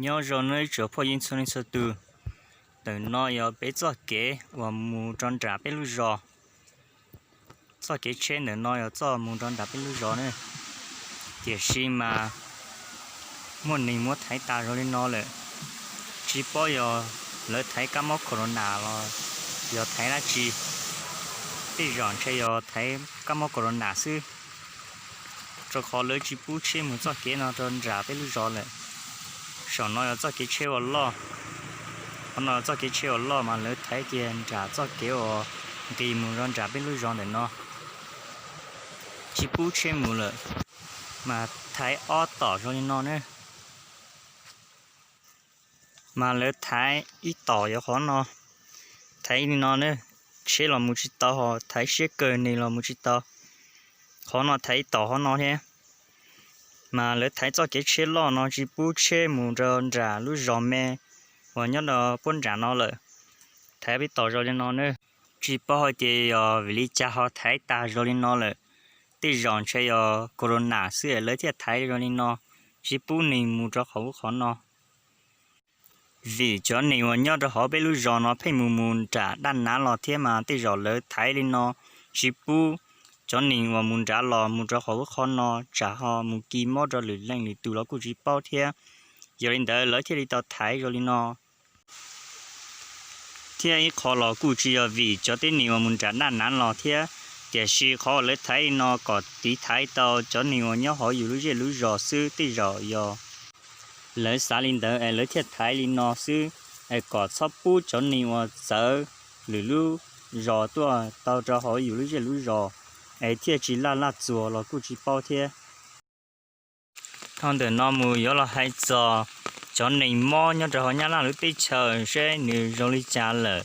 Nyob zoo nej tsoom phooj ywg txhua leej txhua tus, ntawm no yog peb txoj kev uas mus rau nram peb lub zos. Txoj kev tsheb ntawm no yog txoj mus rau nram peb lub zos ne, tiam sis mas muaj neeg muab thaiv tas zoo li no lawm. Tsis paub yog lawv thaiv kab mob corona los yog thaiv dab tsi. Tej zaum ntshe yog thaiv kab mob corona xwb, rau qhov lawv tsis pub tsheb mus txoj kev no rau nram peb lub zos lawm. Saum no yog txoj kev tsheb uas loj, qhov no txoj kev tsheb uas loj mas lawv thaiv kiag nram txoj kev uas nqis mus rau nram peb lub zos ntawm no, tsis pub tsheb mus lawm, mas thaiv ob tom zoo li no ne. Mas lawv thaiv ib tom yog qhov no, thaiv li no ne, tsheb los mus tsis tau, ho thaiv siab kawg neeg los mus tsis tau. Qhov no thaiv ib tom qhov no thiab. Mas lawv thaiv txoj kev tsheb loj no tsis pub tsheb mus rau nram lub zos me uas nyob rau puab nram no lawm. Thaiv ib tom zoo li no ne, tsis paub hais tias yog vim li cas ho thaiv tag zoo li no lawm. Tej zaum ntshe yog corona xwb es lawv thiaj thaiv zoo li no, tsis pub neeg mus rau qhov ub qhov no. Vim cov neeg uas nyob rau hauv peb lub zos no pheej mus mus nram daj nav los thiab mas tej zaum lawv thaiv li no, tsis pub cov neeg uas mus nrad los mus rau qhov ub qhov no, tsam ho mus kis mob rau lwm leej lwm tus los kuj tsis paub thiab. Yog li ntawd lawv thiaj li tau thaiv zoo li no. Thiab ib qho los kuj tsis yog vim cov tib neeg uas mus nram daj nav los thiab, tiam sis qhov uas lawv thaiv li no kom tiv thaiv tau cov neeg uas nyob hauv yus lub zej lub zos xwb. Tej zaum yog lawv xav li ntawd es lawv thiaj thaiv li no xwb, es kom txhob pub cov neeg uas txawv lwm lub zos tuaj tau rau hauv yus lub zej lub zos, es thiaj tsis laj laj txuas los kuj tsis paub thiab. Dhau ntawm no mus yuav los hais txog cov neeg mob nyob rau hauv Nyab Laj lub teb chaws seb nws zoo li cas lawm.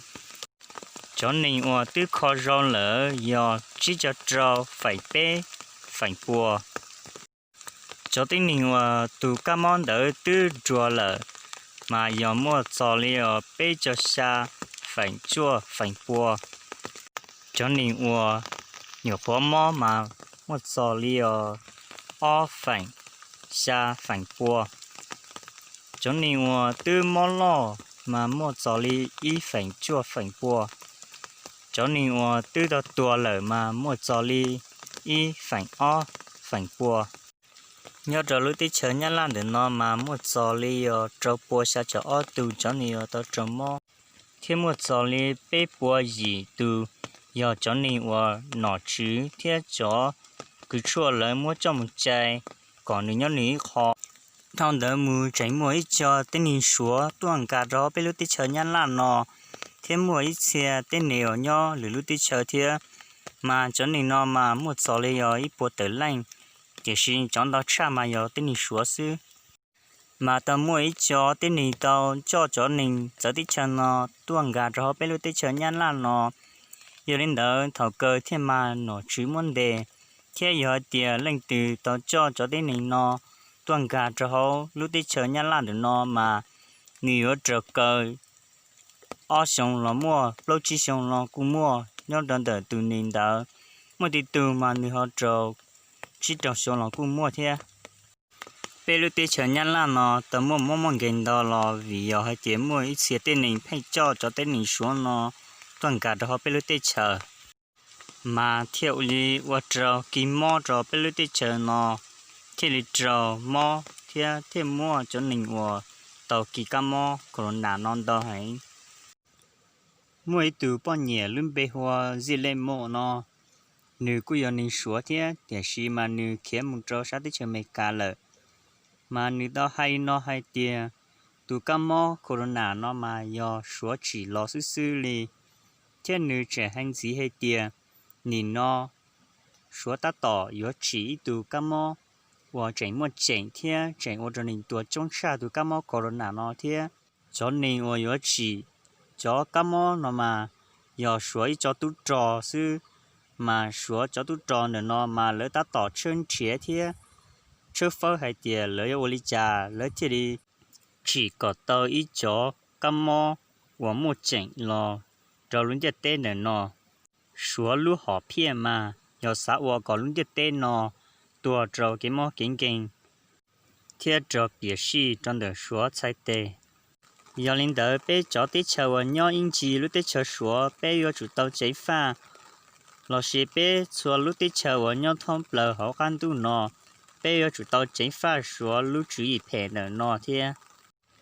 Cov neeg uas twb kho zoo lawm yog tsib caug rau feem peb feem pua. Cov tib neeg uas tus kab mob ntawd twb ruam lawm mas yog muaj txog li os peb caug xya feem cuaj feem pua. Cov neeg uas nyuam qhuav mob mas muaj txog li os ob feem xya feem pua. Cov neeg uas twb mob loj mas muaj txog li ib feem cuaj feem pua. Cov neeg uas twb tau tuag lawm mas muaj txog li ib feem ob feem pua. Nyob rau lub teb chaws Nyab Laj ntawm no mas muaj txog li os rau pua xya caum ob tus cov neeg uas tau raug mob, thiab muaj txog li peb puas yim tus yog cov neeg uas nom tswv thiab cov kws tshuaj lawv muab coj mus cai kom nws nyob nws ib qho. Dhau ntawd mus tseem muaj ib co tib neeg Suav tuaj nkag rau peb lub teb chaws Nyab Laj no, thiab muaj ib txhia tib neeg uas nyob lwm lub teb chaws thiab, mas cov neeg no mas muaj txog li yog ib puas tawm leej, tiam sis cov ntau tshaj mas yog tib neeg Suav xwb. Mas tau muaj ib co tib neeg tau coj cov neeg txawv teb chaws no tuaj nkag rau hauv peb lub teb chaws Nyab Laj no. Yog li ntawd thaum kawg thiaj mas nom tswv muab ntes, thiab yog hais tias leej twg tau coj cov tib neeg no tuaj nkag rau hauv lub teb chaws Nyab Laj ntawm no mas nws yuav raug kaw ob xyoos los muaj, plaub tsib xyoos los kuj muaj. Nyob rau ntawm tus neeg ntawd, muaj tej tug mas nws ho raug tsib rau xyoo los kuj muaj thiab. Peb lub teb chaws Nyab Laj no tau muaj mob muaj nkeeg ntau los vim yog hais tias muaj ib txhia tib neeg pheej coj cov tib neeg Suav no tuaj nkag rau hauv peb lub teb chaws, mas thiaj ua li ua rau kis mob rau peb lub teb chaws no, thiaj li raug mob thiab thiaj muaj cov neeg uas tau kis kab mob corona no ntau heev. Muaj ib tug poj niam lub npe hu ua Zij Lej Mom no, nws kuj yog neeg Suav thiab, tiam sis mas nws khiav mus rau sab teb chaws Amelikas lawm. Mas nws tau hais li no hais tias tus kab mob corona no mas yog Suav tsim los xwb xwb li, thiab nws tseem hais ntxiv hais tias nim no Suav tab tom yuav tsim ib tug kab mob uas tseem muaj tseem thiab tseem ua rau neeg tuag coob tshaj tus kab mob corona no thiab. Cov neeg uas yuav tsim cov kab mob no mas yog Suav ib co tub rog xwb, mas Suav cov tub rog ntawm no mas lawv tab tom tshawb nrhiav thiab tshawb fawb hais tias lawv yuav ua li cas lawv thiaj li tsim kom tau ib cov kab mob uas muaj tseem los rau lub ntiaj teb ntawm no. Suav lub hom phiaj mas yog xav ua kom lub ntiaj teb no tuag rau kev mob kev nkeeg. thiab rau piam sij rau ntawm Suav txhais tes. Yog li ntawd peb cov teb chaws uas nyob ib ncig lub teb chaws Suav peb yuav tsum tau ceev faj, lossis peb txhua lub teb chaws uas nyob thoob plaws hauv qab ntuj no, peb yuav tsum tau ceev faj Suav lub tswv yim phem ntawm no thiab.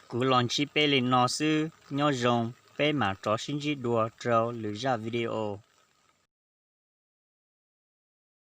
Kuv los ntsib peb li no xwb, nyob zoo, peb mam rov sib ntsib dua rau lwm zaj video.